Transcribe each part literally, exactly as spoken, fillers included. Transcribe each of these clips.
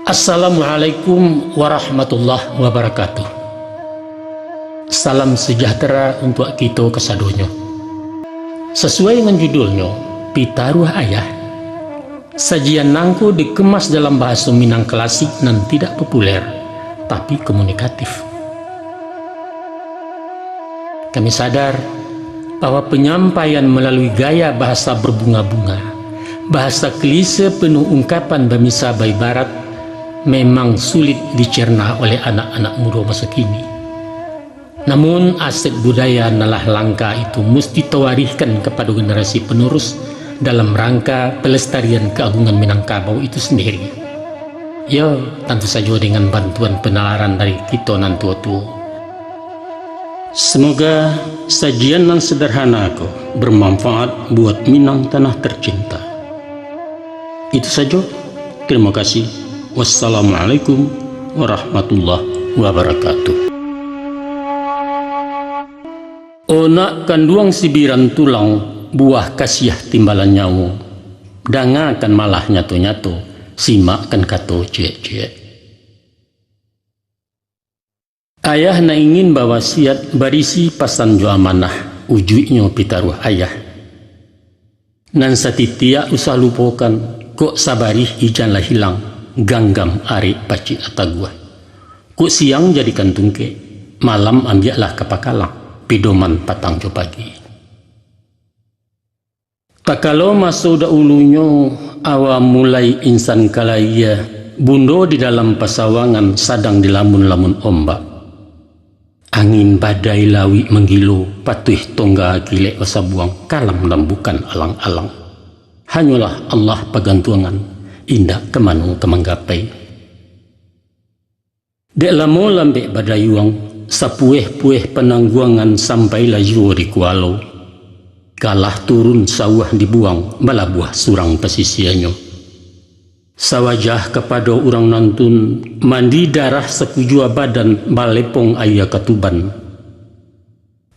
Assalamualaikum warahmatullahi wabarakatuh. Salam sejahtera untuak kito kasadonyo. Sasuai dengan judulnyo, Pitaruah Ayah, sajian nangko dikemas dalam bahaso Minang klasik nan tidak populer, tapi komunikatif. Kami sadar bahwa penyampaian melalui gaya bahasa berbunga-bunga, bahasa klise penuh ungkapan bamisa baibarat, memang sulit dicerna oleh anak-anak mudo maso kini. Namun, aset budaya nan lah langka itu musti tawarihkan kapado generasi penerus dalam rangka pelestarian keagungan Minangkabau itu sendiri. Yo, tantu sajo dengan bantuan penalaran dari kito nan tuo-tuo. Semoga sajian nan sederhana ko bermanfaat buat Minang tanah tercinta. Itu sajo. Terima kasih. Wassalamualaikum warahmatullahi wabarakatuh. O nak kanduang sibiran tulang, buah kasiah timbalan nyawo, dangakan malah nyato-nyato, simakkan kato ciek-ciek. Ayah nan ingin bawasiat barisi pasan jo amanah, ujuiknyo pitaruah ayah. Nan satitiak usah lupokan, kok sabarih ijan lah hilang, ganggam arek pacik lah taguah. Kok siang jadikan tungkek, malam ambiaklah ka pakalang, pidoman patang jo pagi. Takalo maso dahulunyo, awa mulai insan ka layie, bundo di dalam pasawangan sadang dilamun-lamun ombak. Angin badai lauik manggilo, patuih tongga kilek basabuang, kalam nan bukan alang-alang. Hanyolah Allah pagantuangan, indak ka mano ka manggapai. Dek lamo lambek badayuang, sapueh-pueh panangguangan sampailah juo di kualo. Kalah turun sauah dibuang, balabuah surang pasisianyo. Sawajah kapado urang nantun, mandi darah sakujua badan, balepong aia katuban.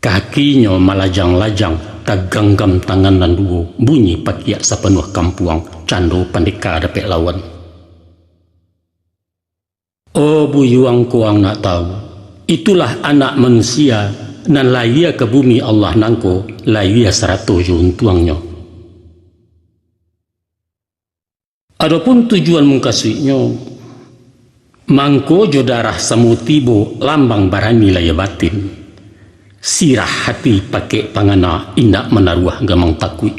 Kakinyo malajang-lajang, taganggam tangan nan duo, bunyi pakiak sapanuah kampuang, cando pandeka dapek lawan. Oh buyuang, kok ang nak tahu, itulah anak manusia nan layie ka bumi Allah nangko, layie sarato jo untuangnyo. Adopun tujuan mukasuiknyo, mangko jo darah samo tibo lambang barani layie batin. Sirah hati pakek pangana, indak manaruah gamang takuik.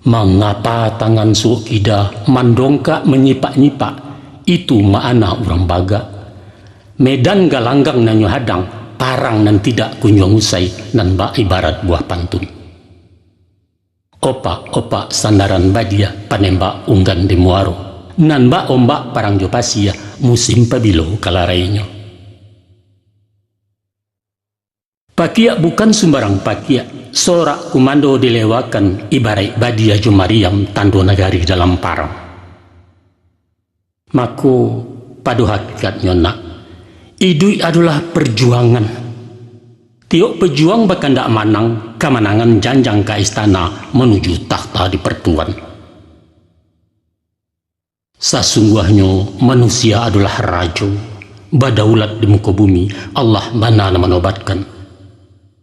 Mangapa tangan suok kida mandongkak manyipak-nyipak, itu maana urang bagak. Medan galanggang nan nyo hadang, parang nan tidak kunjuang usai, nan bak ibarat buah pantun. Opak-opak sandaran badia, panembak unggan di muaro. Nan bak ombak parang jo pasia, musim pabilo ka larainyo. Pakiak bukan sumbarang pakiak, sorak kumando dilewakan, ibaraik badia jo mariam, tando nagari dalam parang. Mako, pado hakikatnyo nak, iduik adolah parjuangan. Tiok pajuang bakandak manang, kamanangan janjang ka istana, manuju takhta di partuan. Sasungguahnyo manusia adolah rajo, badaulat di muko bumi, Allah bana nan manobatkan.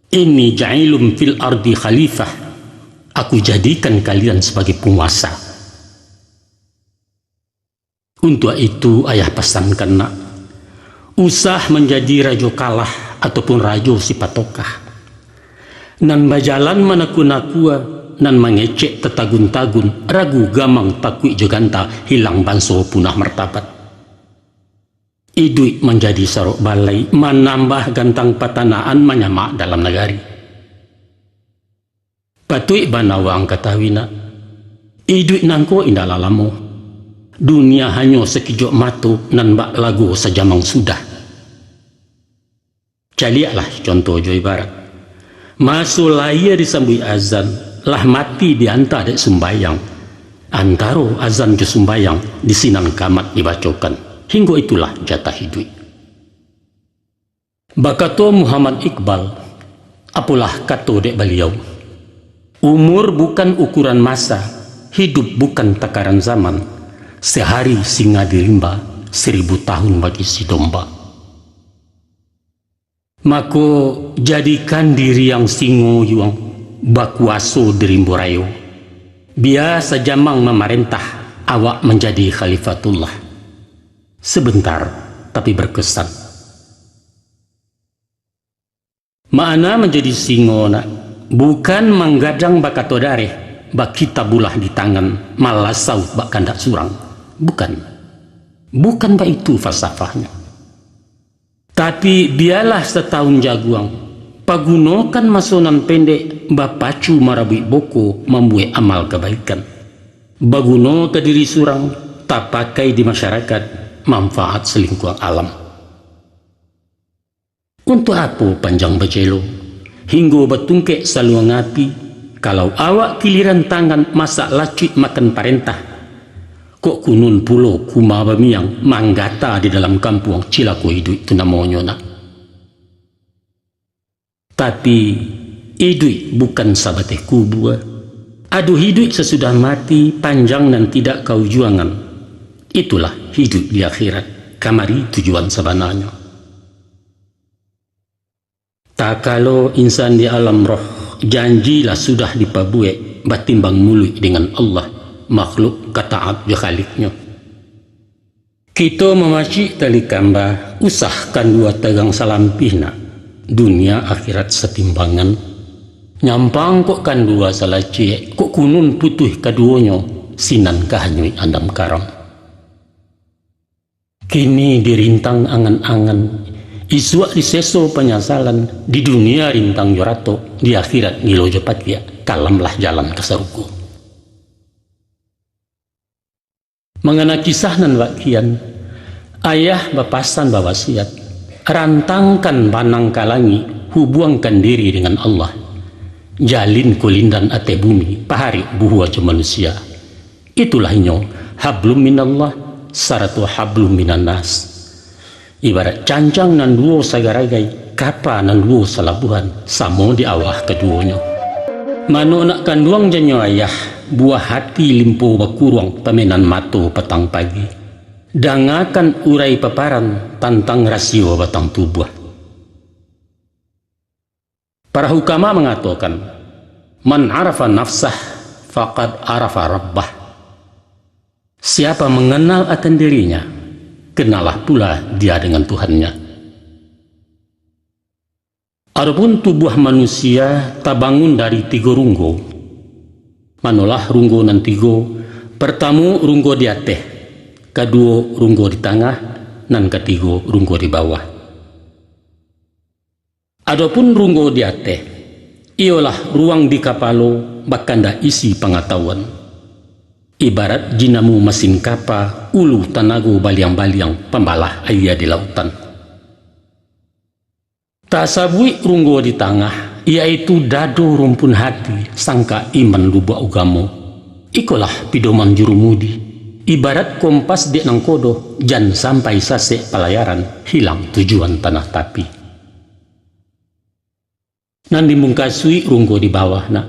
Inni ja'ilun fil ardi khalifah, Aku jadikan kalian sabagai panguasa. Untuak itu, ayah pasankan nak, usah manjadi rajo kalah ataupun rajo sipatokah. Nan bajalan manakua-nakua, nan mangecek tatagun-tagun, ragu gamang takuik jo ganta, hilang banso punah martabat. Iduik manjadi sarok balai, manambah gantang patanaan, manyamak dalam nagari. Patuik bana waang katahui nak, iduik nangko indaklah lamo. Dunia hanyo sakijok mato nan bak lago sajamang sudah. Caliaklah contoh jo ibarat. Maso layie disambuik azan, lah mati dianta dek sumbayang. Antaro azan jo sumbayang di sinan kamat dibacokan. Hinggo itulah jatah iduik. Bakato Muhammad Iqbal, apolah kato dek baliau, "Umur bukan ukuran masa, hidup bukan takaran zaman. Sehari singa di rimba, seribu tahun bagi si domba. Mako, jadikan diri ang singo yuang, bakuaso di rimbo rayo. Bia sajamang mamarentah, awak manjadi khalifatullah. Sebentar, tapi berkesan. Makna manjadi singo nak, bukan manggadang bakato dareh, bakitabullah di tangan, malasau bak kandak surang. Bukan. Bukan baitu falsafahnyo. Tapi, bialah satahun jaguang, pagunokan maso nan pendek bapacu marabuik boko mambuek amal kabaikan. Baguno ka diri surang, tapakai di masyarakat, manfaat salingkuang alam. Untuak apo panjang bacelo, hinggo batungkek saluang api, kalau awak kiliran tangan masak lacuik makan parentah? Kok kunun pulo kuma bamiang manggata di dalam kampuang, cilako iduik tu namonyo nak. Tapi, iduik bukan sabateh kubua. Ado hiduik sasudah mati, panjang nan tidak kaujuangan. Itulah hiduik di akhirat, kamari tujuan sabananyo. Takalo insan di alam roh, janji lah sudah dipabuek, batimbang muluik dengan Allah, makhluk ka taat jo Khaliknyo. Kito mamacik tali kamba, usah kandua tagang salampih nak, dunia akhirat satimbangan. Nyampang kok kandua salaciek, kok kunun putuih kaduonyo, sinan ka hanyuik andam karam. Kini dirintang angan-angan, isuak diseso panyasalan, di dunia rintang jo ratok, di akhirat gilo jo pakiak, kalamlah jalan ka sarugo. Mangana kisah nan bak kian, ayah bapasan bawasiat, rantangkan banang ka langik, hubuangkan diri dengan Allah. Jalin kulindan ateh bumi, paharik buhua jo manusia. Itulah inyo, hablum minallah, sarato hablum minannas. Ibarat cancang nan duo sagaragai, kapa nan duo salabuhan, samo di awah kaduonyo. Mano nak kanduang janyo ayah, buah hati limpo bakuruang, pamenan mato patang pagi. Dangakan urai paparan tantang rasio batang tubuah. Para hukama mangatokan, "Man arafa nafsah, faqad arafa rabbah." Siapa mengenal akan dirinya, kenallah pula dia dengan Tuhannya. Adopun tubuah manusia tabangun dari tigo runggo. Manolah runggo nan tigo, partamo runggo di ateh, kaduo runggo di tangah, nan katigo runggo di bawah. Adopun runggo di ateh, iyolah ruang di kapalo, bakanda isi pangatahuan. Ibarat jinamu masin kapa, ulu tanago baliang-baliang, pambalah aia di lautan. Tasabuik runggo di tangah, yaitu dado rumpun hati, sangka iman lubuak ugamo. Ikolah pidoman jurumudi, ibarat kompas dek nangkodo, jan sampai sasek palayaran, hilang tujuan tanah tapi. Nan dimungkasuik runggo di bawah nak,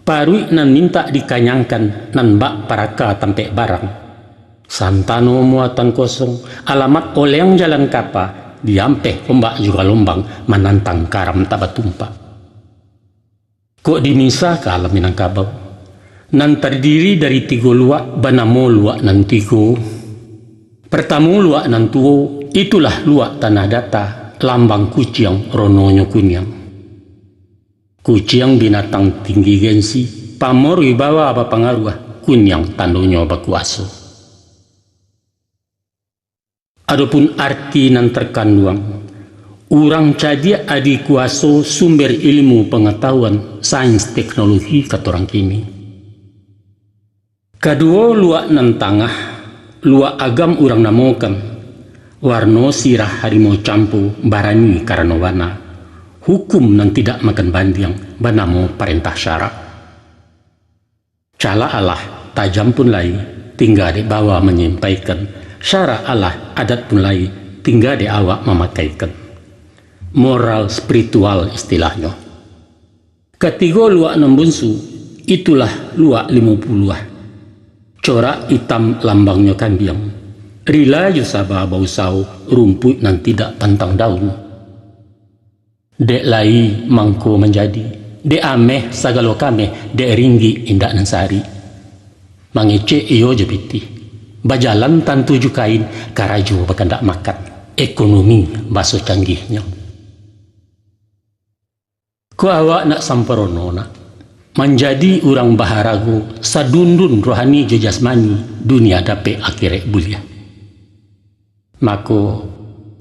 paruik nan mintak dikanyangkan, nan bak paraka tampek barang. Santano muatan kosong, alamat oleng jalan kapa, diampeh ombak jo galombang, manantang karam tak batumpak. Kok dimisa ka alam Minangkabau, nan tardiri dari tigo luak, banamo luak nan tigo. Partamo luak nan tuo, itulah luak tanah data, lambang kuciang, rononyo kuniang. Kuciang binatang tinggi gensi, pamor wibawa bapangaruah, kuniang tandonyo bakuaso. Adopun arti nan tarkanduang, urang cadiak adi kuaso sumber ilmu pangatahuan sains teknologi katorang kini. Kaduo luak nan tangah, luak agam urang namokan, warno sirah harimau campo barani karano bana, hukum nan tidak makan bandiang banamo parentah syarak. Calak alah, tajam pun lai, tingga dek bawa manyampaikan, syarak alah, adat pun lai, tingga dek awak mamakaikan. Moral spiritual istilahnyo. Katigo luak nan bunsu, itulah luak limo puluah. Corak itam lambangnyo kambiang. Rila jo saba bausawo, rumpuik nan tidak pantang daun. Dek lai mangko manjadi, dek ameh sagalo kameh, dek ringgik indak nan sarik. Mangecek iyo jo pitih, bajalan tantu jo kain, karajo bakandak makan, ekonomi baso canggihnyo. Kok awak nak samparono nak, manjadi urang baharago, sadundun rohani jo jasmani, dunia dapek akhirat buliah. Mako,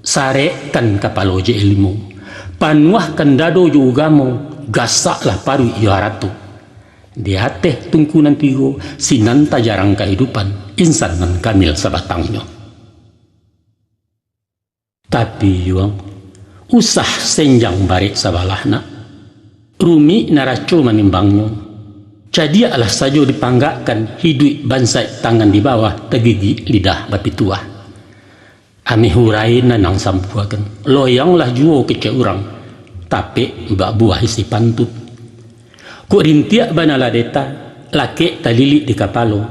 sarekkan kapalo jo ilmu, panuahkan dado jo ugamo, gasaklah paruik jo harato. Di ateh tungku nan tigo, sinan tajarang kahidupan insan nan kamil sabatangnyo. Tapi, Yuang, usah senjang barek sabalah nak. Rumik naraco manimbangnyo. Cadiaklah sajo dipanggakkan, hiduik bansaik tangan di bawah, tagigik lidah bapituah. Ameh urai nan ang sambuakan, loyanglah juo kecek urang, tapek bak buah isi pantuik. Kok rintiak bana lah deta, lakek talilik di kapalo.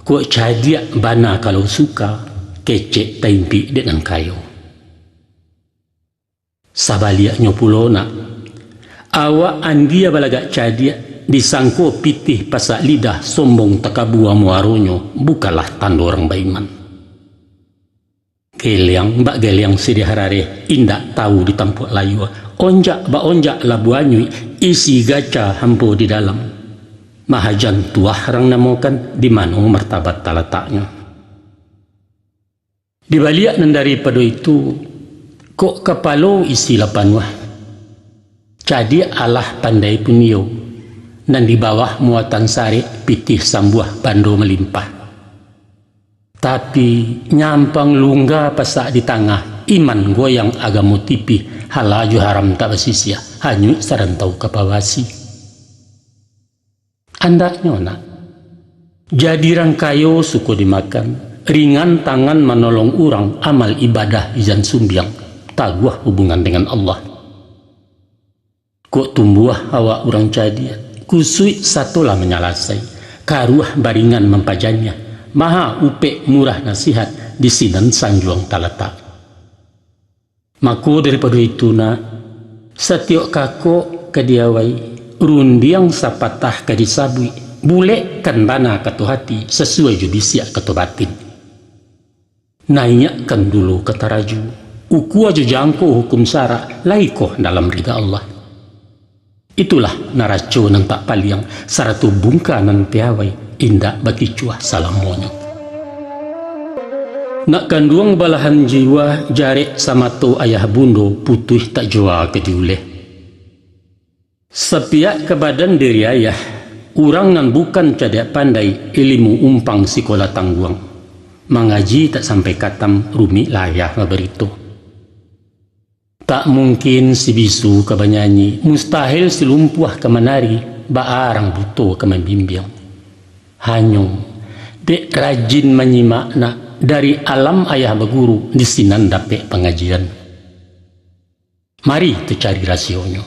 Kok cadiak bana kalau suka, kecek taimpik dek nan kayo. Sabaliaknyo pulo nak, awak andia balagak cadiak, disangko pitih pasak lidah, sombong takabua muaronyo, bukanlah tando urang baiman. Geliang bak geliang siriah rareh, indak tawu di tampuak layua. Onjak bak onjak labuah anyuik, isi gaca hampo di dalam. Mahajan tuah rang namokan, di mano martabat talataknyo. Di baliak nan daripado itu, kok kapalo isi lah panuah. Cadiak alah pandai pun iyo, nan di bawah muatan sarek, pitih sambuah bando malimpah. Tapi, nyampang lungga pasak di tangah, iman goyang agamo tipih, halal jo haram tak basisiah, hanyuik sarantau kapa basi. Andaknyo nak, jadi rang kayo suko dimakan, ringan tangan manolong urang, amal ibadah izan sumbiang, taguah hubungan dengan Allah. Kok tumbuah awak urang cadiak, kusuik sato lah manyalasai, karuah baringan mampajaniah, maha upek murah nasihat, di sinan sanjuang talatak. Mako daripado itu nak, satiok kakok ka diawai, rundiang sapatah ka disabuik, bulekkan bana kato hati, sasuai jo bisiak kato batin. Naiakkan dulu ka taraju, ukua jo jangko hukum sarak, lai koh dalam rida Allah. Itulah naraco nan tak paliang, sarato bungka nan piawai, indak bakicuah salamonyo. Nak kanduang balahan jiwa, jarek samato ayah bundo, putuih tak jua ka diuleh. Sapiak ka badan diri ayah, urang nan bukan cadiak pandai, ilimu umpang sikola tangguang. Mangaji tak sampai katam, rumik lah ayah babarito. Tak mungkin si bisu ka banyanyi, mustahil si lumpuah ka manari, baa rang buto ka mambimbiang. Hanyo, dek rajin manyimak nak, dari alam ayah baguru, di sinan dapek pangajian. Mari tacari rasionyo.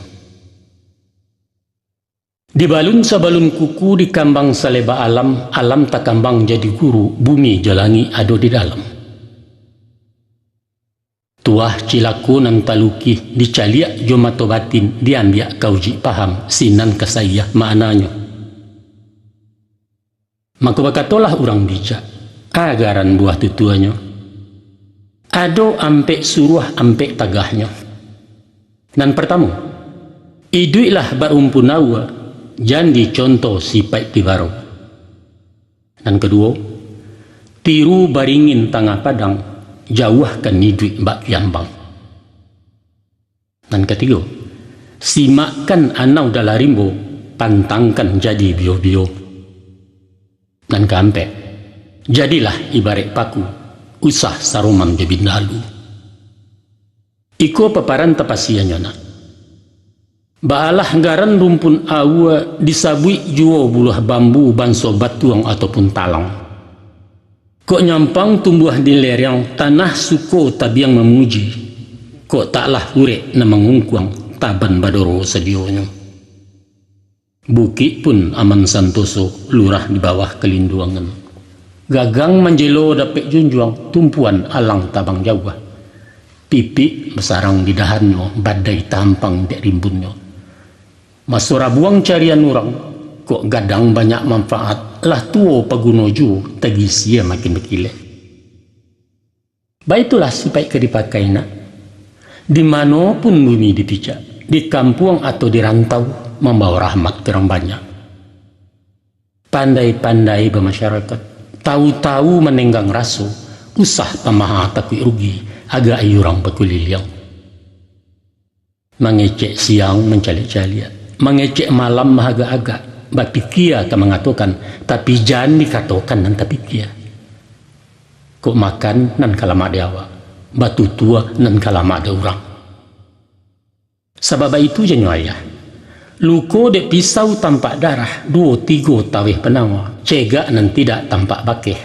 Dibalun sabalun kuku, dikambang saleba alam, alam takambang jadi guru, bumi jo langik ado di dalam. Tuah cilako nan talukih, dicaliak jo mato batin, diambiak ka ujuik paham, sinan ka saiah maknanyo. Mako bakatolah urang bijak, agaran buah tutuanyo, ado ampek suruah ampek tagahnyo. Nan partamo, iduiklah barumpun aua, jan dicontoh sipaik tibarau. Nan kaduo, tiru baringin tangah padang, jauahkan iduik bak kiambang. Nan katigo, simakkan anau dalam rimbo, pantangkan jadi bio-bio. Nan kaampek, jadilah ibarek paku, usah saroman jo bindalu. Iko paparan tapasianyo nak. Baalah garan rumpun aua, disabuik juo buluah bambu banso batuang ataupun talang. Kok nyampang tumbuah di lereng, tanah suko tabiang mamuji. Kok taklah urek nan mangungkuang, taban badoro sadionyo. Bukik pun aman santoso, lurah di bawah kalinduangan. Gagang manjelo dapek junjuang, tumpuan alang tabang jauah. Pipik basarang di dahannyo, badai tahampang dek rimbunnyo. Maso rabuang carian urang, kok gadang banyak manfaat, lah tuo paguno juo, tagisia makin bakilek. Baitulah sipaik ka dipakai nak. Di mano pun bumi dipijak, di kampuang atau di rantau, mambawa rahmat ka urang banyak. Pandai-pandai bamasyarakat, tahu-tahu manenggang raso, usah pamaha takuik rugi, agak urang bakuliliang. Mangecek siang mancaliak-caliak, mangecek malam maagak-agak, bapikia ka mangatokan, tapi jan dikatokan nan tapikia. Kok makan nan ka lamak di awak, batutua nan ka lamak di urang. Sabab baitu janyo ayah, luko dek pisau tampak darah, duo tigo taweh panawa, cegak nan tidak tampak bakeh.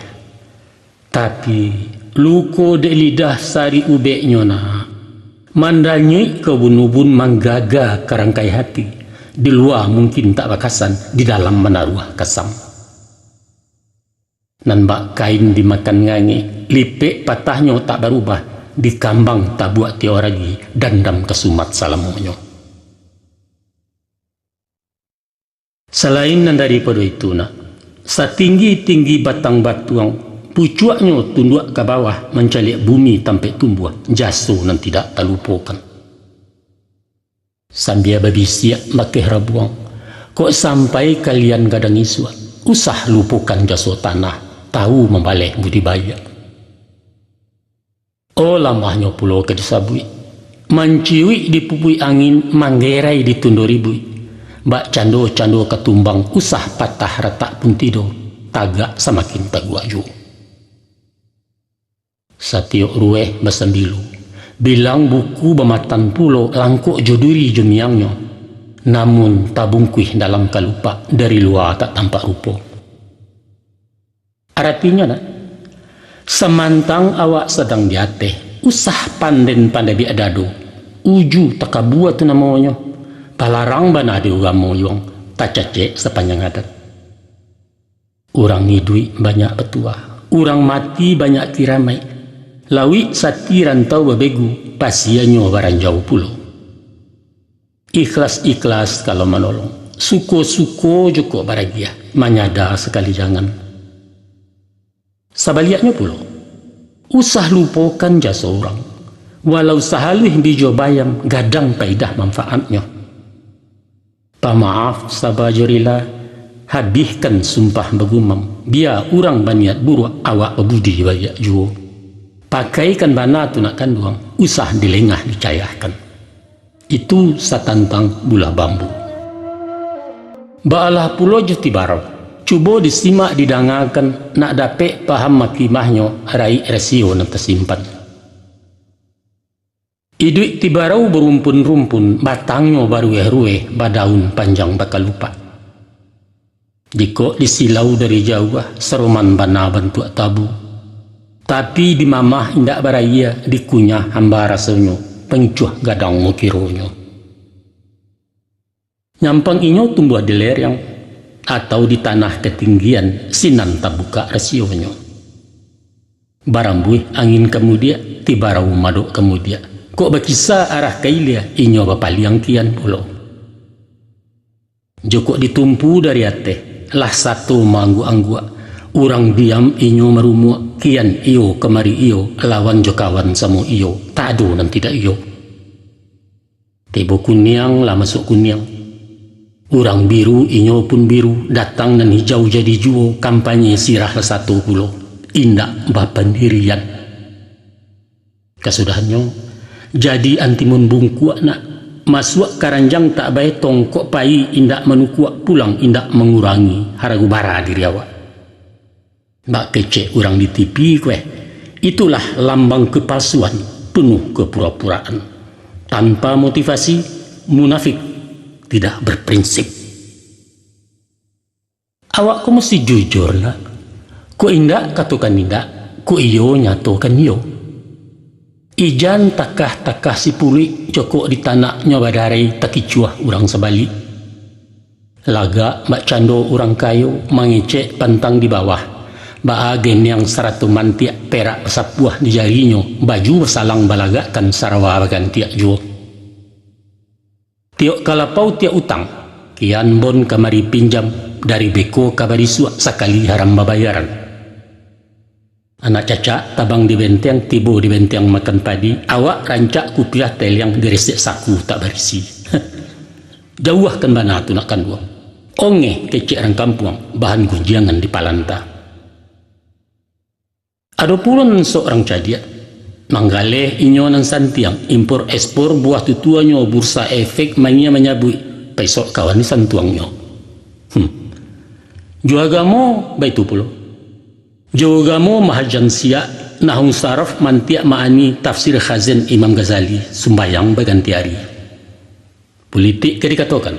Tapi, luko dek lidah sari ubeknyo nak, mandanyuik ka ubun-ubun, manggaga ka rangkai hati, di lua mungkin tak bakasan, di dalam manaruah kasam. Nan bak kain dimakan ngangek, lipek patahnyo tak barubah, dikambang tabuak tiok ragi, dandam ka sumat salamonyo. Salain nan daripado itu nak, satinggi-tinggi batang batuang, pucuaknyo tunduak ka bawah mancaliak bumi tampek tumbuah, jaso nan tidak talupokan. Sambia babisiak bakeh rabuang, kok sampai kalian gadang isuak, usah lupokan jaso tanah, tahu mambaleh budi baiak. Oh, lamahnyo pulo ka disabuik, manciuik di pupuik angin, manggerai di tundo ribuik, bak cando-cando ka tumbang, usah patah ratak pun tido, tagak samakin taguak juo. Satiok rueh basambilu, bilang buku bamatan pulo, langkok jo duri jo miangnyo, namun tabungkuih dalam kalupak, dari lua tak tampak rupo. Aratinyo nak, samantang awak sadang di ateh, usah panden-panden biak dado, uju takabua tu namonyo, talarang bana di ugamo yuang, tacacek sapanjang adat. Urang iduik banyak batuah, urang mati banyak kiramaik. Lauik sati rantau babegu, pasianyo baranjau pulo. Ikhlas-ikhlas kalau manolong, suko-suko jo kok baragiah, manyada sakali jangan. Sabaliaknyo pulo, usah lupokan jaso urang, walau sahaluih bijo bayam, gadang paidah manfaatnyo. Pamaaf saba jo rila, habihkan sumpah bagumam, bia urang baniat buruak, awak babudi baiak juo. Pakaikan bana tu nak kanduang, usah dilengah dicayahkan. Itu satantang bulah bambu. Baalah pulo jo tibarau, cubo disimak didangakan, nak dapek paham makimahnyo, raik rasio nan tasimpan. Iduik tibarau barumpun-rumpun, batangnyo barueh-rueh, badaun panjang bakalupak. Jikok disilau dari jauah, saroman bana bantuak tabu. Tapi dimamah indak baraia, dikunyah hamba rasonyo, pancuah gadang mukironyo. Nyampang inyo tumbuah di lereng, atau di tanah katinggian, sinan tabukak rasionyo. Barambuih angin kamudiak, tibarau madok kamudiak. Kok bakisa arah ka ilia, inyo bapaliang kian pulo. Jokok ditumpu dari ateh, lah sato maangguak-angguak. Urang diam inyo marumuak, kian iyo kamari iyo, lawan jo kawan samo iyo, tak ado nan tidak iyo. Tibo kuniang lah masuak kuniang. Urang biru inyo pun biru, datang nan hijau jadi juo, kampanye sirah lah sato pulo, indak bapandirian. Kasudahannyo, jadi antimun bungkuak nak, masuak karanjang tak baetong, kok payi indak manukuak, pulang indak mangurangi harago bara diri awak. Bak kecek urang di T V kueh, itulah lambang kepalsuan, penuh kepura-puraan. Tanpa motivasi, munafik, tidak berprinsip. Awak ko musti jujur nak. Kok indak, katokan indak. Kok iyo, nyatokan iyo. Ijan takah-takah sipuluik, jokok di tanaknyo badarai, takicuah urang sabalik. Lagak bak cando urang kayo, mangecek pantang di bawah. Baa geniang sarato mantiak, perak basapuah di jarinyo, baju basalang balagakkan, sarawa bagantiak juo. Tiok kalapau tiok utang, kian bon kamari pinjam, dari beko ka barisuak, sakali haram babayaran. Anak cacak tabang di benteng, tibo di benteng makan padi, awak rancak kupiah teliang, diresek saku tak barisi. Jauahkan bana tu nak kanduang. Ongeh kecek rang kampuang, bahan gunjiangan di palanta. Ado pulo nan sok rang cadiak. Manggaleh inyo nan santiang, impor ekspor buah tutuanyo, bursa efek mania manyabuik, paisok kawan santuangnyo. Hmm. Jo agamo baitu pulo. Jo agamo mahajan siak, nahu saraf mantiak maani, tafsir Khazin Imam Ghazali, sumbayang baganti ari. Pulitik ka dikatokan.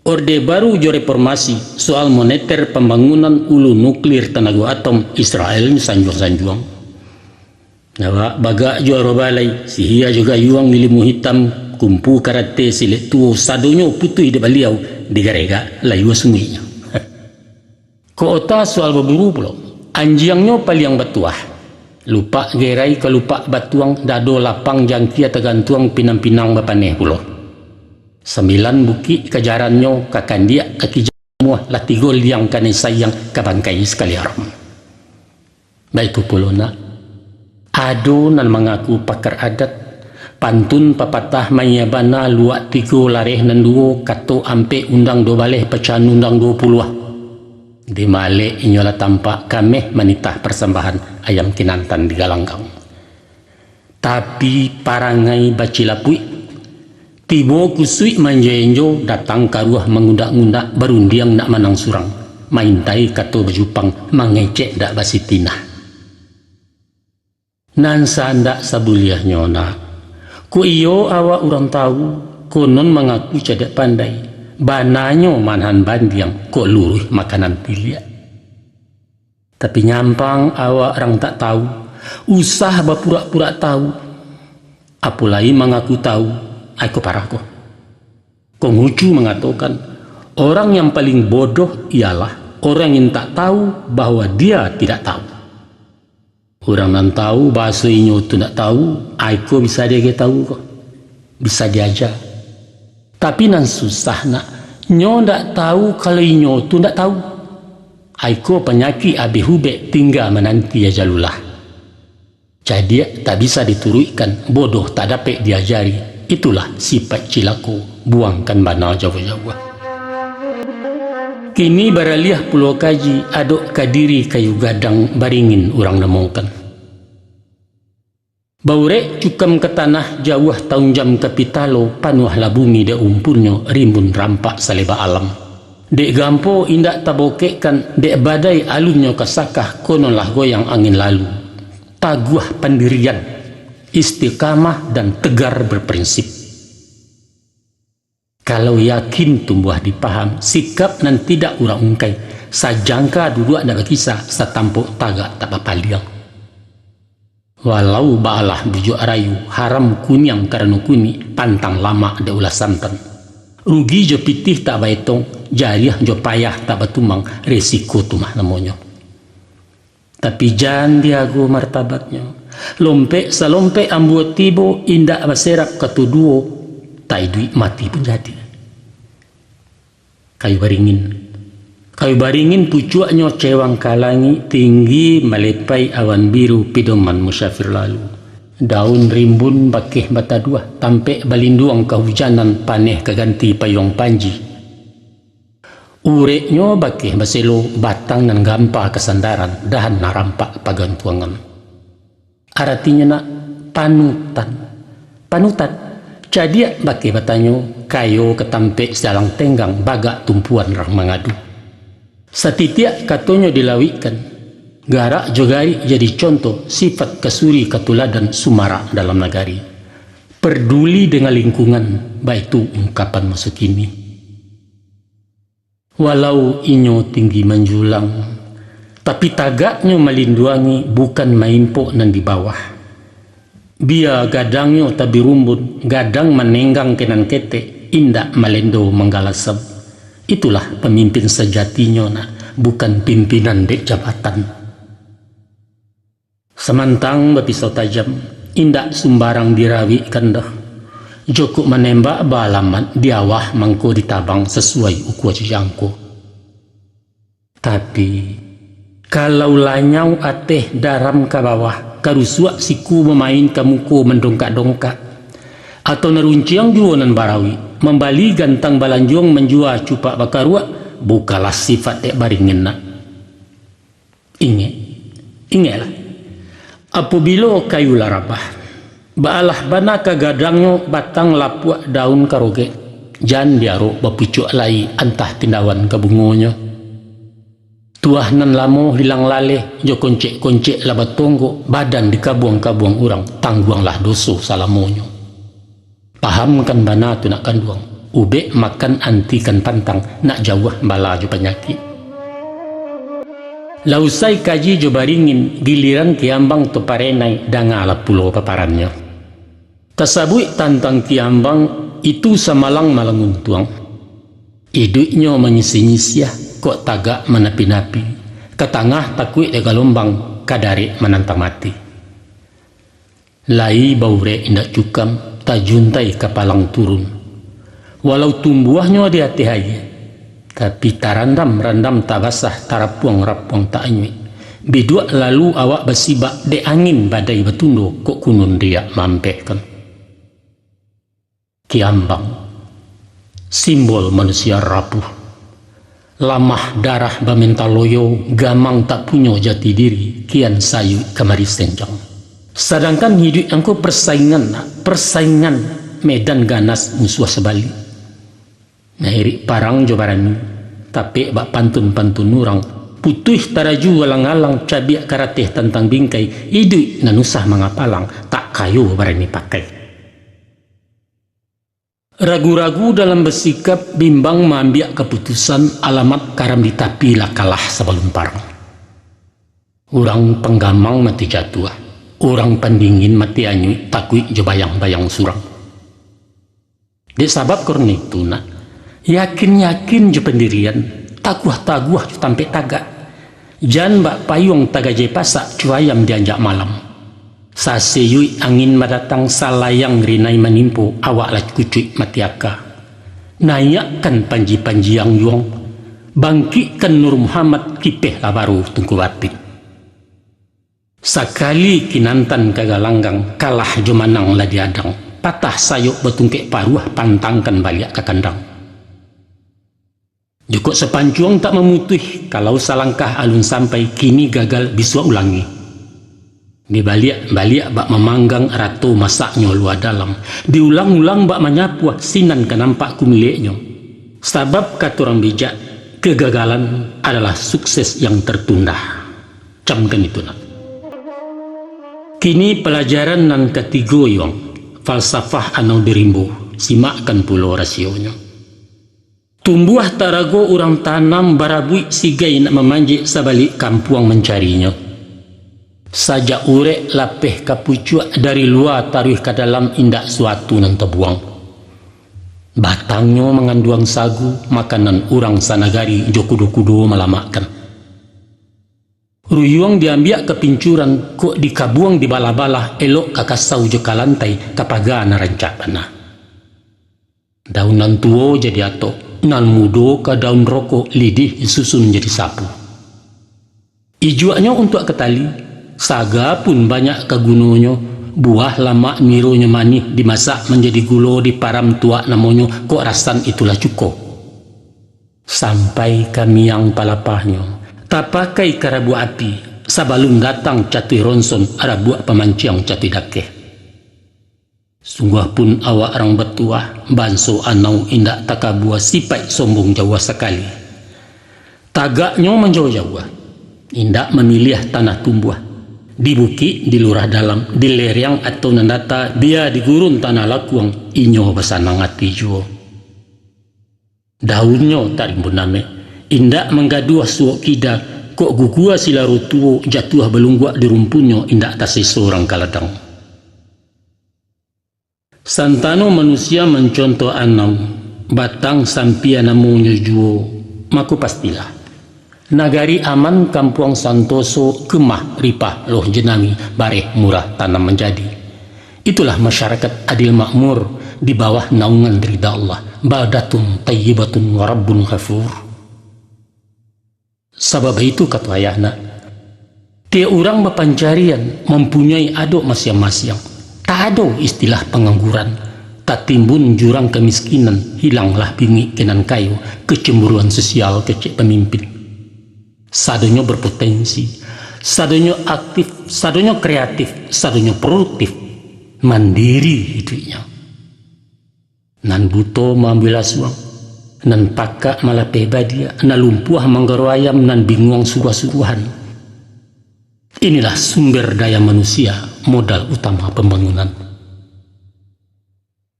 Orde Baru jo reformasi, soal moneter, pambangunan ulu nuklir, tanago atom, Israel nyo sanjuang-sanjuang. Awak bagak jo arobalai, sihia jo gayuang, ilimu hitam, kumpu karate, silek tuo, sadonyo putuih dek baliau, digaregak layua sunguiknyo. Kok ota soal baburu pulo, anjiangnyo paliang batuah. Lupak gerai ka lupak batuang, dado lapang jangkia tagantuang, pinang-pinang bapaneh pulo. Sambilan bukik kajarannyo, ka kandiak ka kijang muah, lah tigo liang kanai sayang, ka bangkai sakali haram. Baitu pulo nak, ado nan mangaku pakar adat, pantun papatah maiya bana, luak tigo lareh nan duo, kato ampek undang duo baleh, pacahan undang duo puluah. Di malek inyo lah tampak, kameh manitah parsambahan, ayam kinantan di galanggang. Tapi parangai bacilapuik, tibo kusuik manjo-enjo, datang karuah mangundak-ngundak, barundiang nak manang surang, maintai kato bajupang, mangecek dak basitinah. Nan sandak sabuliahnyo nak, kok iyo awak urang tau, konon mangaku cadiak pandai, bananyo manahan bandiang, kok luruih makanan tiliak. Tapi nyampang awak rang tak tau, usah bapurak-purak tau. Apo lai mangaku tau, ai ko parah ko. Konghucu mangatokan, orang yang paling bodoh ialah orang yang tak tau bahwa dia tidak tau. Urang nan tau bahaso inyo tu ndak tau, ai ko bisa diagiah tau ko. Bisa diaja. Tapi nan susah nak, nyo ndak tau kalau inyo tu ndak tau. Ai ko panyakik abih ubek, tingga mananti ajalulah. Cadiak tak bisa dituruikkan, bodoh tak dapek diajari. Itulah sipaik cilako, buangkan bana jauah-jauah. Kini baraliah pulo kaji, adok ka diri kayu gadang, baringin urang namokan. Baurek cukam ka tanah, jauah taunjam ka pitalo, panuahlah bumi dek umpunnyo, rimbun rampak saleba alam. Dek gampo indak tabokekkan, dek badai alunnyo ka sakah, kononlah goyang angin lalu. Taguah pandirian, istiqamah dan tegar berprinsip. Kalau yakin tumbuah di paham, sikap nan tidak urang ungkai, sajangka duduak ndak bakisa, satampok tagak tak bapaliang. Walau baalah bujuak rayu, haram kuniang karano kunik, pantang lamak dek ulah santan. Rugi jo pitih tak baetong, jariah jo payah tak batumang, resiko tu mah namonyo. Tapi jan diago martabatnyo. Lompek salompek ambuo tibo, indak baserap kato duo, tak iduik mati pun jadi. Kayu baringin. Kayu baringin pucuaknyo cewang ka langik, tinggi malepai awan biru, pidoman musafir lalu. Daun rimbun bakeh bataduah, tampek balinduang kahujanan, paneh ka ganti payuang panji. Ureknyo bakeh baselo, batang nan gampa kasandaran, dahan nan rampak pagantuangan. Aratinyo nak panutan. Panutan, cadiak bakeh batanyo, kayo ka tampek sialang tenggang, bagak tumpuan rang mangadu. Satitiak katonyo dilawikkan, garak jo garik jadi contoh, sifat kasuri katuladan, sumarak dalam nagari. Parduli dengan lingkungan, baitu ungkapan maso kini. Walau inyo tinggi manjulang, tapi tagaknyo malinduangi, bukan maimpok nan di bawah. Bia gadangnyo tabirumbun, gadang manenggang ka nan ketek, indak malendo manggalasam. Itulah pamimpin sajatinyo nak, bukan pimpinan dek jabatan. Samantang bapisau tajam, indak sumbarang dirawikkan doh. Jokok manembak baalamat di awah mangko ditabang sasuai ukua jo jangko. Tapi, kalau lanyau ateh daram ka bawah, karusuak siku mamain ka muko mandongkak-dongkak, atau narunciang juo nan barawik, mambali gantang balanjuang manjua cupak bakaruak, bukalah sifat dek baringin nak. Ingek, ingeklah. Apobilo kayu lah rabah, baalah bana ka gadangnyo batang lapuak daun karogek, jan diarok bapucuak lai antah tindawan ka bungonyo. Tuah nan lamo hilang laleh, jo koncek-koncek lah batonggok, badan dikabuang-kabuang urang, tangguanglah doso salamonyo. Pahamkan bana tu nak kanduang, ubek makan antikan pantang, nak jauah bala jo panyakik. Lah usai kaji jo baringin, giliran Kiambang tu parenai, dangalah pulo paparannyo. Tasabuik tantang Kiambang, itu samalang malang untuang. Iduiknyo manyisiah-nyisiah, kok tagak manapi-napi, ka tangah takuik dek galombang, ka darek manantang mati. Lai baurek indak cukam, tajuntai ka palang turun. Walau tumbuahnyo di ateh aia, tapi tarandam-randam tabasah, tarapuang-rapuang taanyuik. Biduak lalu awak basibak, dek angin badai batundo, kok kunun riak maampekkan. Kiambang, simbol manusia rapuh. Lamah darah baminta loyo, gamang tak punyo jati diri, kian sayuik kamari senjang. Sadangkan hiduik angko persaingan, persaingan medan ganas musuah sabalik. Nairik parang jo barani, tapek bak pantun-pantun urang, putuih taraju alang-alang, cabiak karateh tantang bingkai, iduik nan usah mangapalang, tak kayo barani pakai. Ragu-ragu dalam basikap, bimbang maambiak kaputusan, alamat karam di tapi, lah kalah sabalun parang. Urang panggamang mati jatuah, urang pandingin mati anyuik, takuik jo bayang-bayang surang. Dek sabab karano itu nak, yakin-yakin jo pandirian, taguah-taguah jo tampek tagak. Jan bak payuang tagajai pasak, cuayam dianjak malam. Sasiyuik angin badatang, salayang rinai manimpo, awak lah kucuik mati aka. Naiakkan panji-panji anjuang, bangkikkan Nur Muhammad, kipeh lah baru tungku batik. Sakali kinantan ka galanggang, kalah jo manang lah diadang, patah sayok batungkek paruah, pantangkan baliak ka kandang. Jukok sapancuang tak mamutuih, kalau salangkah alun sampai, kini gagal bisuak ulangi. Dibaliak-baliak bak mamanggang, rato masaknyo lua dalam, diulang-ulang bak manyapuah, sinan ka nampak kumileknyo. Sabab kato urang bijak, kegagalan adalah sukses yang tertunda. Camkan itu nak. Kini palajaran nan katigo, Yuang, falsafah anau di rimbo, simakkan pulo rasionyo. Tumbuah tarago urang tanam, barabuik sigai nak mamanjek, sabalik kampuang mancarinyo. Sajak urek lapeh ka pucuak, dari lua taruih ka dalam, indak suatu nan tabuang. Batangnyo manganduang sagu, makanan urang sanagari, jo kudo-kudo malamakkan. Ruyuang diambiak ka pincuran, kok dikabuang dibalah-balah, elok ka kasau jo ka lantai, ka paga nan rancak bana. Daun nan tuo jadi atok, nan mudo ka daun rokok, lidih disusun jadi sapu. Ijuaknyo untuak ka tali, saga pun banyak ka gunonyo, buah lamak nironyo manih, dimasak manjadi gulo, diparam tuak namonyo, kok rasan itulah cuko. Sampai ka miang palapahnyo, tapakai ka rabuak api, sabalun datang catuih ronson, rabuak pamanciang catuih dakeh. Sungguah pun awak rang batuah, banso anau indak takabua, sipaik sombong jauah sakali. Tagaknyo manjauah-jauah, indak mamiliah tanah tumbuah. Di bukik, di lurah dalam, di lereang atau nan data, bia di gurun tanah lakuang, inyo basanang ati juo. Daunnyo tak rimbun namek, indak manggaduah suok kida, kok gugua silaro tuo, jatuah balungguak di rumpunnyo, indak taseso rang ka ladang. Santano manusia mancontoh anau, batang sampia namonyo juo, mako pastilah, Nagari aman, kampuang santoso, kemah ripah loh jenami, bareh murah tanam manjadi. Itulah masyarakat adil makmur di bawah naungan rida Allah. Baldatun tayyibatun wa rabbun ghafur. Sabab itu, kato ayah nak, tiok urang bapancarian mampunyoi adok masiang-masiang. Tak ado istilah pangangguran. Tatimbun jurang kamiskinan, hilanglah bingik ka nan kayo, kecemburuan sosial kecek pamimpin. Sadonyo berpotensi, sadonyo aktif, sadonyo kreatif, sadonyo produktif, mandiri iduiknyo. Nan buto maambiak lasuang, nan pakak malapeh badiak, nan lumpuah manggaro ayam, nan binguang suruah-suruahan. Inilah sumber daya manusia, modal utama pambangunan.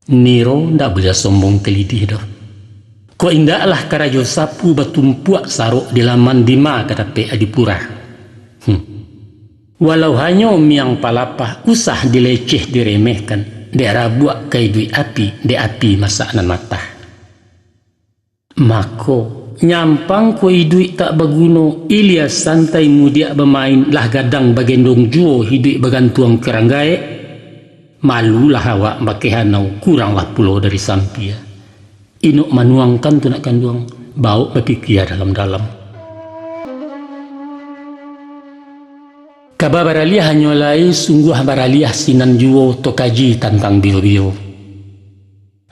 Niro ndak buliah sombong ka lidih doh. Kok indaklah karajo sapu batumpuak sarok di laman, dima ka dapek adipura. Hmm. Walau hanyo miang palapah, usah dileceh diremehkan, dek rabuak ka iduik api, dek api masak nan matah. Mako, nyampang ko iduik tak baguno, ilia santai mudiak bamain, lah gadang bagendong juo iduik bagantuang ka rang gaek. Malulah awak bakeh anau, kuranglah pulo dari sampia. Inok manuangkan tu nak kanduang, bawok bapikia dalam-dalam. Kaba baraliah hanyo lai, sungguah baraliah sinan juo, tokaji tantang bio-bio.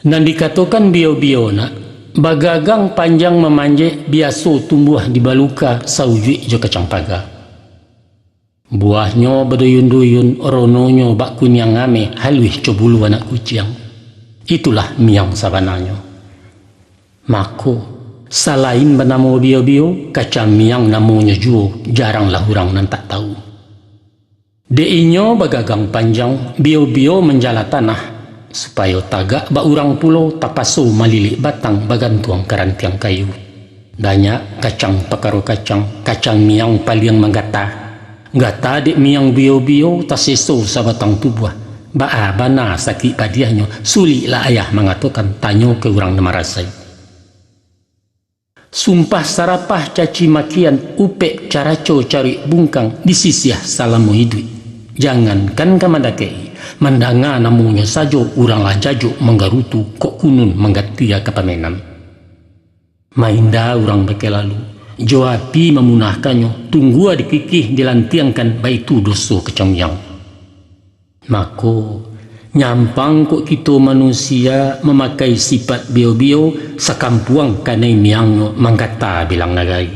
Nan dikatokan bio-bio nak, bagagang panjang mamanjek, biaso tumbuah di baluka, saujuik jo kacang paga. Buahnyo baduyun-duyun, rononyo bak kuniang ameh, haluih co bulu anak kuciang. Itulah miang sabananyo. Mako, salain banamo bio-bio, kacang miang namonyo juo, jaranglah urang nan tak tahu. Dek inyo bagagang panjang, bio-bio manjala tanah, supayo tagak bak urang pulo, tapaso malilik batang, bagantuang ka rantiang kayu. Banyak kacang pakaro kacang, kacang miang paliang manggata. Gata dek miang bio-bio, taseso sabatang tubuah. Baa bana sakik padiahnyo, suliklah ayah mangatokan, tanyo ka urang nan marasai. Sumpah sarapah caci makian, upek caraco caruik bungkang, disisiah salamo iduik. Jangankan ka mandakek-i, mandanga namonyo sajo, urang lah jajok manggarutu, kok kunun manggatia ka pamenan. Mainda urang bakeh lalu, jo api mamunahkannyo, tunggua dikikih dilantiangkan, baitu doso kacang miang. Mako, nyampang kok kito manusia mamakai sipaik bio-bio, sakampuang kanai miangnyo, manggata bilang nagari.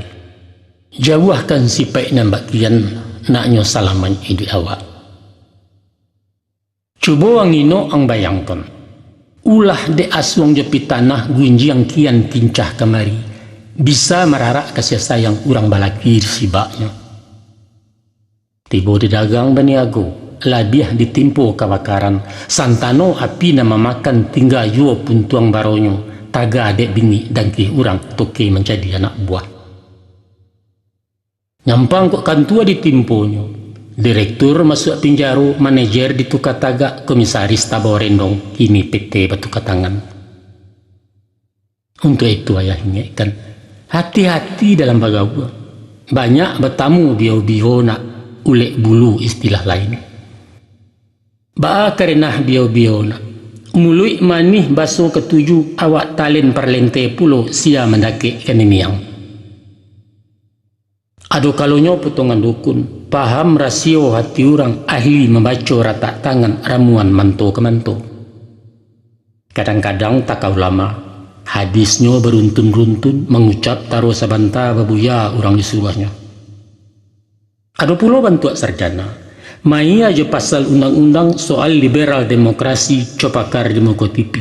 Jauahkan sipaik nan bak kian, naknyo salamaik iduik awak. Cubo ang inok ang bayangkan, ulah dek asuang jo pitanah, gunjiang kian kincah kamari, bisa mararak kasiah sayang urang balaki di sibaknyo. Tibo di dagang baniago, labiah ditimpo kabakaran, santano api nan mamakan, tingga juo puntuang baronyo, taga dek bingik dangkih urang, toke manjadi anak buah. Nyampang kok kantua ditimponyo, direktur masuak pinjaro, manajer ditukar tagak, komisaris tabao rendong, kini P T batuka tangan. Untuak itu ayah ingekkan, hati-hati dalam bagaua. Banyak batamu bio-bio nak, ulek bulu istilah lain. Baa karenah bio-bio nak, muluik manih baso katuju, awak talen parlente pulo, sia mandakek ka niniang. Ado kalonyo potongan dukun, paham rasio hati urang, ahli mambaco ratak tangan, ramuan manto ka manto. Kadang-kadang taka ulama, hadisnyo baruntun-runtun, mangucap taro sabanta, babuya urang disuruahnyo. Ado pulo bantuak sarjana, Maia jo pasal undang-undang soal liberal demokrasi, copakar di muko T V.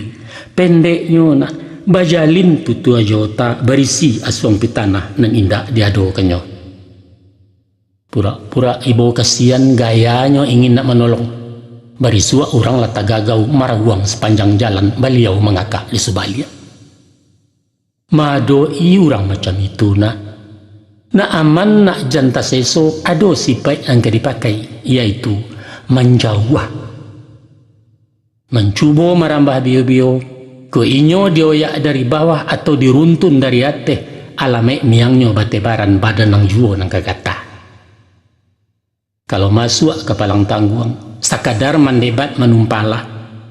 Pendeknyo nak, bajalin tutua jo otak, barisi asuang pitanah nan indak diadokannyo. Purak-purak ibo kasian, gayanyo ingin nak manolong. Barisuak urang lah tagagau, marawuang sapanjang jalan, baliau mangakak di subaliak. Maadok-i urang macam itu nak, nak aman, nak jan taseso, ado sipaik nan ka dipakai, yaitu manjauah. Mancubo marambah bio-bio, kok inyo dioyak dari bawah atau diruntun dari ateh, Alamaik miangnyo batebaran, badan nan juo nan ka gatah. Kalau masuak ka palang tangguang, sakadar mandebat manumpanglah,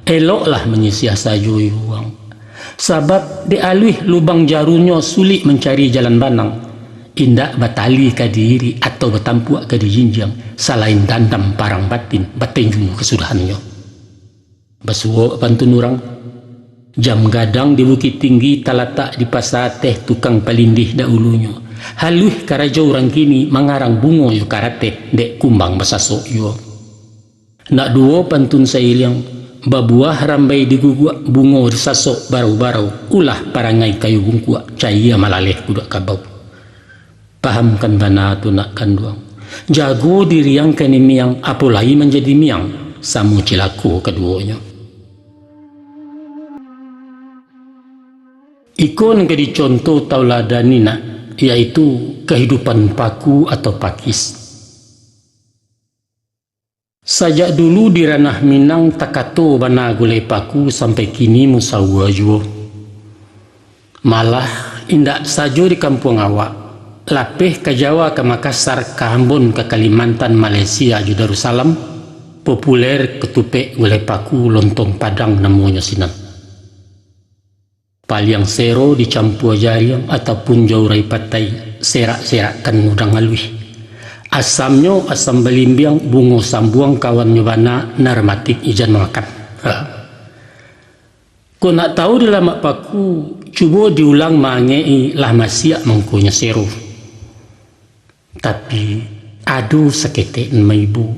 eloklah manyisiah sajo iruang. Sabab dek aluih lubang jarunyo sulik mancari jalan banang, indak batali ka diirik atau batampuak ka dijinjiang, salain dandam parang batin batenju kasudahannyo. Basuo pantun urang, jam gadang di Bukittinggi talatak di pasa ateh tukang palindih dahulunyo. Haluih karajo urang kini mangarang bungo jo karateh dek kumbang basasok juo. Nak duo pantun sairiang, babuah rambai diguguak, bungo disasok barau-barau, ulah parangai kayu bungkuak, cayia malaleh kuduak kabau. Pahamkan bana tu nak kanduang. Jago diri ang kanai miang, apo lai manjadi miang, samo cilako kaduonyo. Iko nan ka dicontoh tauladan ni nak, yaitu kahidupan paku atau pakis. Sajak dulu di ranah Minang takato bana gulai paku sampai kini musaua juo. Malah, indak sajo di kampuang awak, lapeh ka Jawa, ka Makassar, ka Ambon, ka Kalimantan, Malaysia, jo Darussalam, populer katupek gulai paku lontong Padang namonyo sinan. Paliang sero dicampua jariang ataupun jo urai patai, serak-serakkan udang aluih. Asamnyo asam balimbiang, bungo sambuang kawannyo bana, narmatik ijan makan. Ha. Kok nak tahu di lamak paku, cubo diulang maangek-i, lah masiak mangkonyo sero. Tapi, ado saketek nan maibo.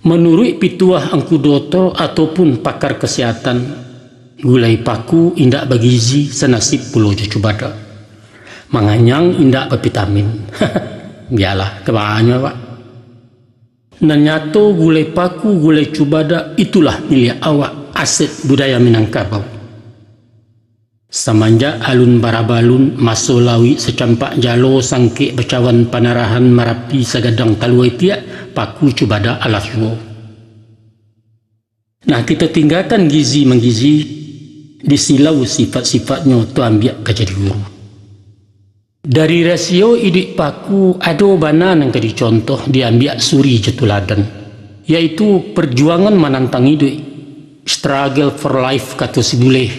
Manuruik pituah Angku Doto ataupun pakar kasihatan, gulai paku indak bagizi, sanasib pulo jo cubadak. Manganyang indak bapitamin. Bialah, ka banyo awak. Nan nyato, gulai paku, gulai cubadak, itulah miliak awak, aset budaya Minangkabau. Samanjak alun barabalun, maso lauik sacampak jalo, sangkek bacawan panarahan, Marapi sagadang talua itiak, paku cubadak alas juo. Nah, kito tinggakan gizi manggizi, disilau sifat-sifatnyo, tu ambiak ka jadi guru. Dari rasio iduik paku, ado bana nan ka dicontoh, diambiak suri jo tuladan, yaitu perjuangan manantang iduik, struggle for life, kato si buleh,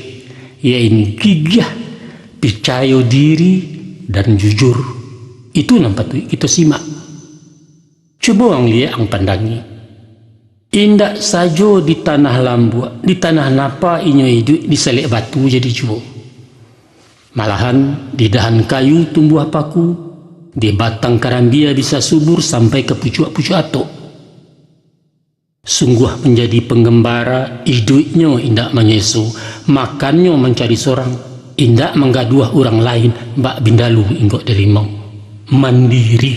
yaitu gigiah, picayo diri, dan jujur. Itu nan patuik kito simak. Cubo ang liek, ang pandangi. Indak sajo di tanah lambuak, di tanah napa inyo iduik, di salek batu jadi juo. Malahan, di dahan kayu tumbuah paku, di batang karambia bisa subur sampai ka pucuak-pucuak atok. Sungguah manjadi panggambara, iduiknyo indak manyeso, makannyo mancari sorang, indak manggaduah urang lain, bak bindalu inggok di rimau. Mandiri.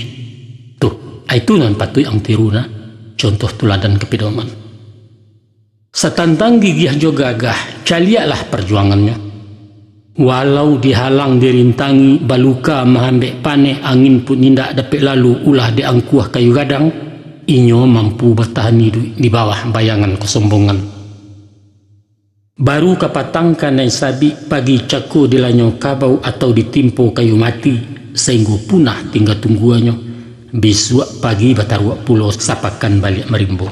Tuh, itu nan patuik ang tiru nak, contoh tuladan kapidoman. Satantang gigiah jo gagah, caliaklah parjuangannyo. Walau dihalang dirintangi, baluka maambek paneh, angin pun indak dapek lalu, ulah diangkuah kayu gadang, inyo mampu batahan iduik di bawah bayangan kasombongan. Baru kapatang kanai sabik, pagi cako dilanyau kabau atau ditimpo kayu mati, sainggo punah tingga tungguanyo, bisuak pagi bataruak pulo sapakan baliak marimbo.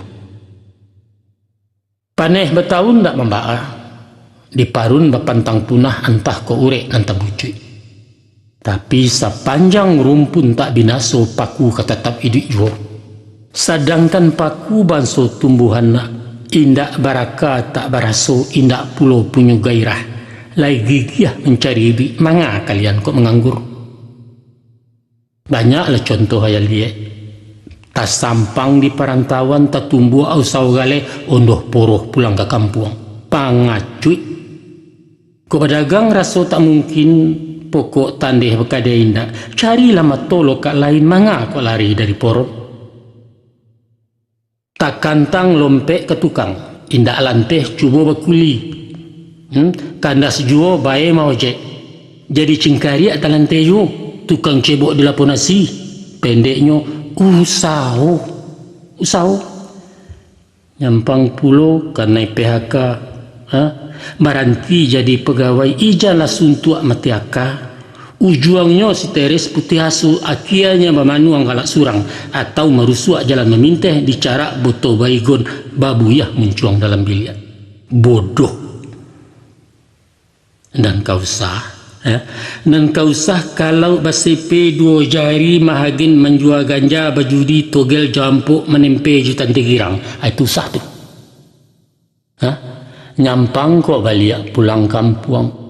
Paneh bataun ndak mambaa, diparun bapantang punah, antah kok urek nan tabucuik. Tapi sapanjang rumpun tak binaso, paku ka tatap iduik juo. Sadangkan paku banso tumbuahan nak, indak baraka tak baraso, indak pulo punyo gairah, lai gigiah mancari iduik, manga kalian kok manganggur? Banyaklah contoh ayah liek. Tasampang di parantauan, tatumbuak usau galeh, ondoh poroh pulang ka kampuang. Pangacuik. Kok badagang raso tak mungkin, pokok tandeh bakadai indak, carilah mato lokak lain, manga kok lari dari porok. Takantang lompek ka tukang, indak lanteh cubo bakuli. Hmm, kandas juo bae maojek. Jadi cingkariak talanteh juo, tukang cebok di lapau nasi. Pendeknyo, usaho. Usaho. Nyampang pulo kanai P H K. Ha? Baranti jadi pagawai, ijanlah suntuak mati aka. Ujuangnyo si Teres putiah asu, akienyo bamanuang galak surang, atau marusuak jalan maminteh, dicarak boto baygon babuyah muncuang dalam biliak. Bodoh. Nan ka usah, eh? Nan ka usah kalau basipe duo jari, mahagen, manjua ganja, bajudi, togel, jampok, manempe jo tante girang. Ah, itu usah tu. Ha? Nyampang kok baliak pulang kampuang.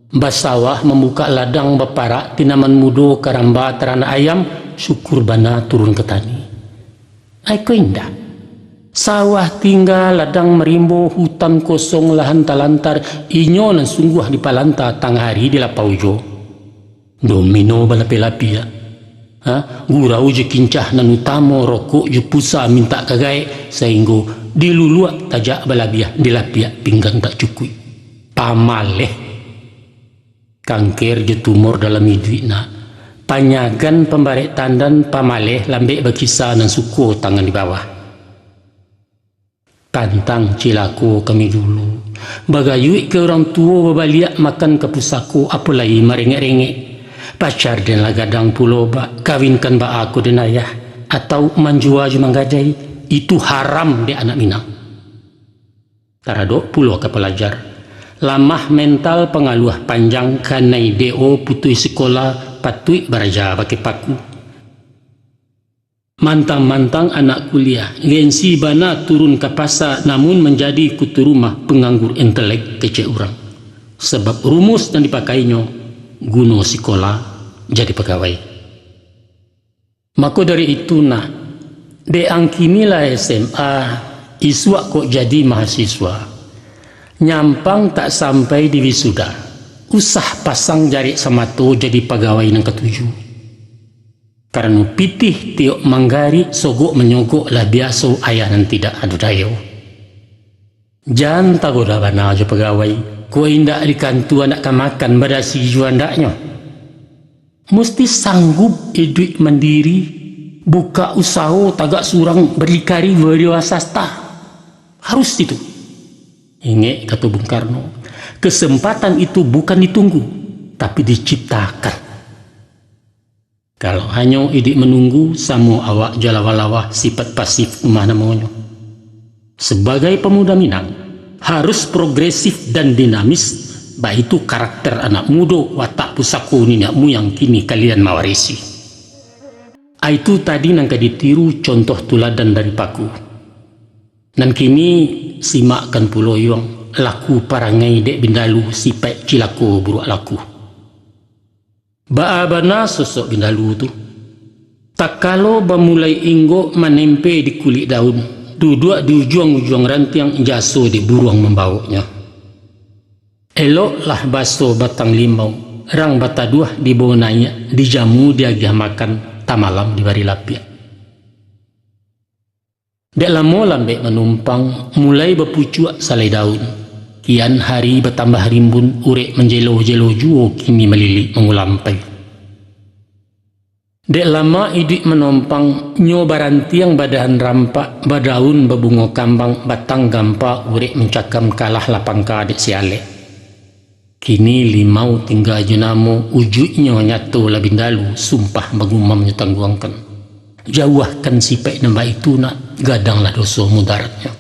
Basawah, mambukak ladang, baparak tanaman mudo, karamba taranak ayam, syukur bana turun ka tani. Ai ko indak. Sawah tingga, ladang marimbo, hutan kosong, lahan talantar, inyo nan sungguah dipalanta, tangah ari di lapau jo. Domino balapia-lapia. Ha? Gurau jo kincah nan utamo, rokok jo pusa mintak ka gaek, sainggo diluluak tajak balabiah, dilapiak pinggan tak cukuik. Pamaleh. Kanker jo tumor dalam iduik nak. Panyagan pambarek tandan, pamaleh lambek bakisa, nan suko tangan di bawah. Tantang cilako kami dulu. Bagayuik ka urang tuo, babaliak makan ka pusako, apo lai marengek-rengek. Pacar den lah gadang pulo, bak, kawinkan baa ko den ayah, atau manjua jo manggadai, itu haram dek anak Minang. Taradok pulo ka palajar. Lamah mental, pangaluah panjang, kanai D O, putuih sikola, patuik baraja pakai paku. Mantang-mantang anak kuliah, gengsi bana turun ka pasa, namun manjadi kutu rumah, panganggur intelek kecek urang. Sabab rumus nan dipakainyo, guno sikola jadi pagawai. Mako dari itu nak, dek ang kini lah S M A, isuak kok jadi mahasiswa. Nyampang tak sampai di wisuda, usah pasang jarek samato jadi pagawai nan katuju. Karano pitih tiok manggarik, sogok manyogok lah biaso, ayah nan tidak ado dayo. Jan tagoda bana jo pagawai, kok indak di kantua nak ka makan, badasi juo andaknyo. Musti sanggup iduik mandiri, bukak usaho tagak surang, bardikari wiraswasta. Harus itu. Ingek kato Bung Karno, kesempatan itu bukan ditunggu, tapi diciptakan. Kalau hanyo iduik manunggu, samo awak jo lawah-lawah, sipat pasif tu mah namonyo. Sabagai pamuda Minang, harus progresif dan dinamis, baitu karakter anak mudo, watak pusako niniak muyang kini kalian mawarisi. Aitu tadi nan ka ditiru, contoh tuladan dari paku. Nan kini, simakkan pulo yuang, laku parangai dek bindalu, sipaik cilako buruak laku. Baa bana sosok bindalu tu. Takalo bamulai inggok, manempe di kulik daun, duduak di ujuang-ujuang rantiang, jaso dek buruang mambawoknyo. Eloklah baso batang limau, rang bataduah dibao naiak, dijamu diagiah makan, tamalam dibari lapiak. Dek lamo lambek manumpang, mulai bapucuak salai daun. Kian hari batambah rimbun, urek manjelo-jelo juo, kini malilik mangulampai. Dek lamo iduik manompang, nyo barantiang badahan rampak, badaun babungo kambang, batang gampa urek mancakam, kalah lah pangka dek si alek. Kini limau tingga jo namo, ujuiknyo nyato lah bindalu, sumpah bagumam nyo tangguangkan. Jauahkan sipaik nan baitu nak, gadanglah doso mudaratnyo.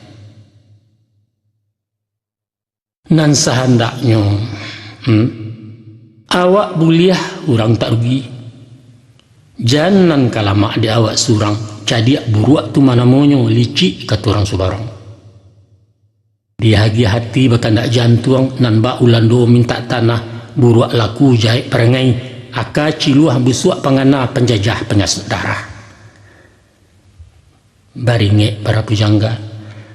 Nan sahandaknyo, hmm, awak buliah, urang tak rugi. Jan nan ka lamak di awak surang, cadiak buruak tu mah namonyo, licik kato urang subarang. Diagiah ati bakandak jantuang, nan bak ulando mintak tanah, buruak laku jahek parangai, aka ciluah busuak pangana, panjajah panyasuak darah. Baringek para pujangga,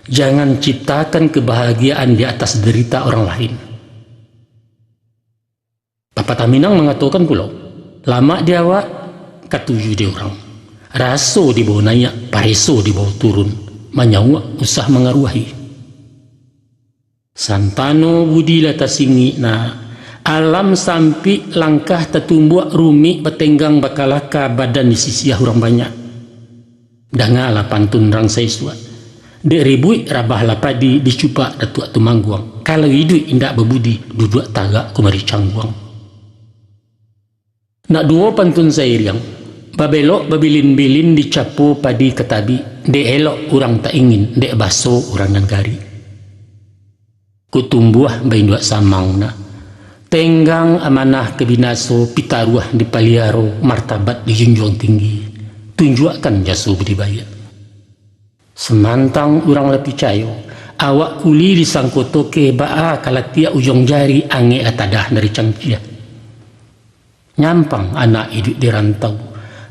jangan ciptakan kebahagiaan di atas derita orang lain. Papatah Minang mangatokan pulo, lamak di awak, katuju di urang. Raso dibao naiak, pareso dibao turun, manyauak usah mangaruahi. Santano budi lah tasingik nak, alam sampik, langkah tatumbuak, rumik batenggang bakalaka, badan disisiah urang banyak. Dangalah pantun rang saisuak. Dek ribuik rabahlah padi, dicupak Datuak Tumangguang. Kalau iduik indak babudi, duduak tagak kumari cangguang. Nak duo pantun sairiang, babelok babilin-bilin dicapo padi ka tabik, dek elok urang tak ingin, dek baso urang nan garik. Kok tumbuah bainduak samang nak, tenggang amanah ka binaso, pitaruah dipaliaro, martabat dijunjuang tinggi, tunjuakkan jaso budi baiak. Samantang urang lah picayo, awak kuli disangko tokeh, baa ka latiak ujuang jari, angek lah tadah dari cangkiah. Nyampang anak iduik di rantau,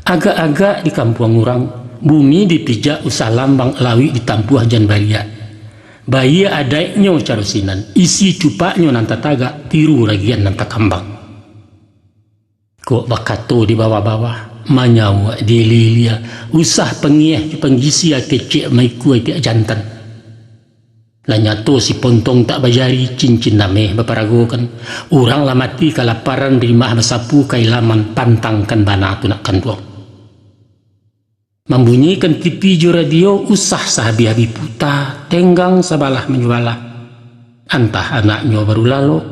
agak-agak di kampuang urang, bumi dipijak usah lambang, lauik ditampuah jan bariak. Baiak adaiknyo caro sinan, isi cupaknyo nan tatagak, tiru ragian nan takambang. Kok bakato di bawah-bawah, manyauak di ilia-ilia, usah pangieh jo panggisia, kecek maikua itiak jantan. Lah nyato si pontong tak bajari, cincin dameh baparagokan. Urang lah mati kalaparan, rimah basapu kailaman, pantangkan bana tu nak kanduang. Mambunyikan T V jo radio, usah sahabih-habih puta, tenggang sabalah manjualah. Antah anaknyo baru lalok,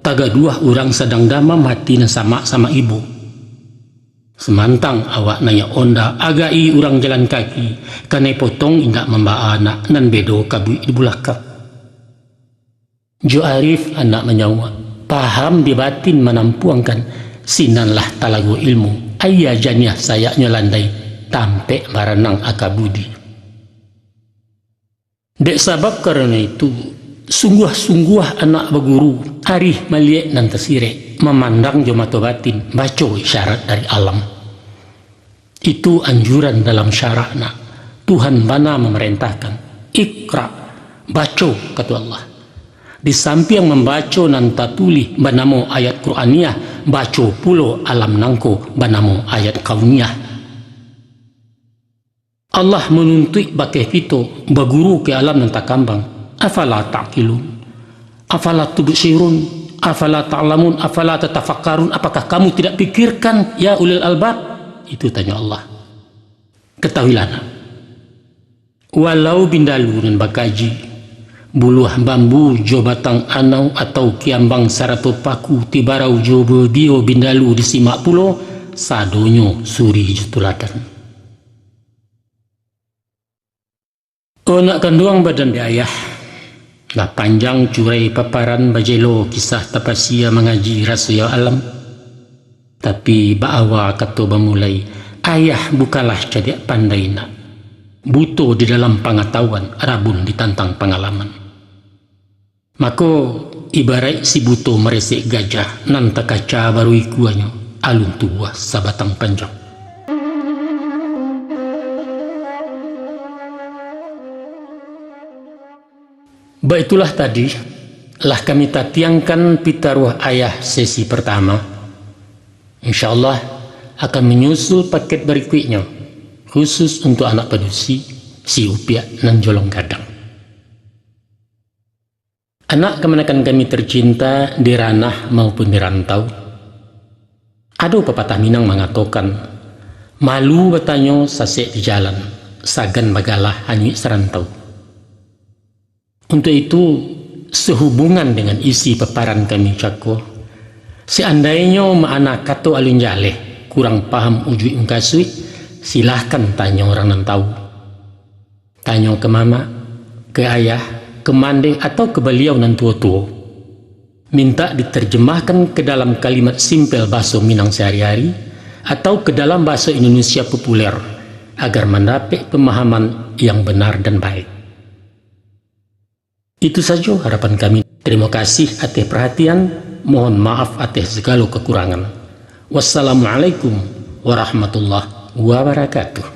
tagaduah urang sadang damam, hati nan samak-samak ibo. Samantang awak naiak onda, agak-i urang jalan kaki, kanai potong indak mambaa anak, nan bedo kabuik di bulakang. Jo arif anak manyauak, paham di batin manampuangkan, sinanlah talago ilmu, aia janiah sayaknyo landai, tampek baranang aka budi. Dek sabab karano itu, sungguah-sungguah anak baguru, arih maliek nan tasirek, mamandang jo mato batin, baco isyarat dari alam. Itu anjuran dalam syarak nak, Tuhan bana mamarentahkan, "Iqra, baco," kato Allah. Di sampiang mambaco nan tatulih banamo ayat Qur'aniah, baco pulo alam nangko banamo ayat kauniah. Allah manuntuik bakeh kito baguru ka alam nan takambang. Afala ta'qilun? Afala tubsirun? Afala ta'lamun? Afala tatafakkarun? Apakah kamu tidak pikirkan, ya ulil albab? Itu tanyo Allah. Katahuilah nak, walau bindalu nan bakaji, buluah bambu jo batang anau atau kiambang sarato paku, tibarau jo badio bindalu disimak pulo, sadonyo suri jo tuladan. O nak kanduang badan di ayah, lah panjang curai paparan bajelo kisah tapasia mangaji raso yo alam. Tapi baawa kato bamulai, ayah bukanlah cadiak pandai nak, buto di dalam pangatahuan, rabun ditantang pangalaman. Mako, ibaraik si buto maresek gajah nan takaca baru ikuanyo, alun tubuah sabatang panjang. Baitulah tadi, lah kami tatiangkan pitaruah ayah sesi partama. Insya Allah, akan manyusul paket barikuiknyo, khusus untuak anak padusi, si Upiak nan jolong gadang. Anak kamanakan kami tercinta di ranah maupun di rantau, ado papatah Minang mangatokan, "Malu batanyo sasek di jalan, sagan bagalah anyuik sarantau." Untuak itu, sahubungan dengan isi paparan kami cako, seandainyo ma'ana kato alun jaleh, kurang paham ujuik mukasuik, silahkan tanyo urang nan tahu. Tanyo ka mamak, ka ayah, ka mandeh, atau ka baliau nan tuo-tuo. Mintak diterjemahkan ka dalam kalimat simpel baso Minang sahari-hari, atau ka dalam baso Indonesia populer, agar mandapek pamahaman yang benar dan baik. Itu sajo harapan kami. Tarimo kasih ateh parhatian, mohon maaf ateh sagalo kakurangan. Wassalamualaikum warahmatullahi wabarakatuh.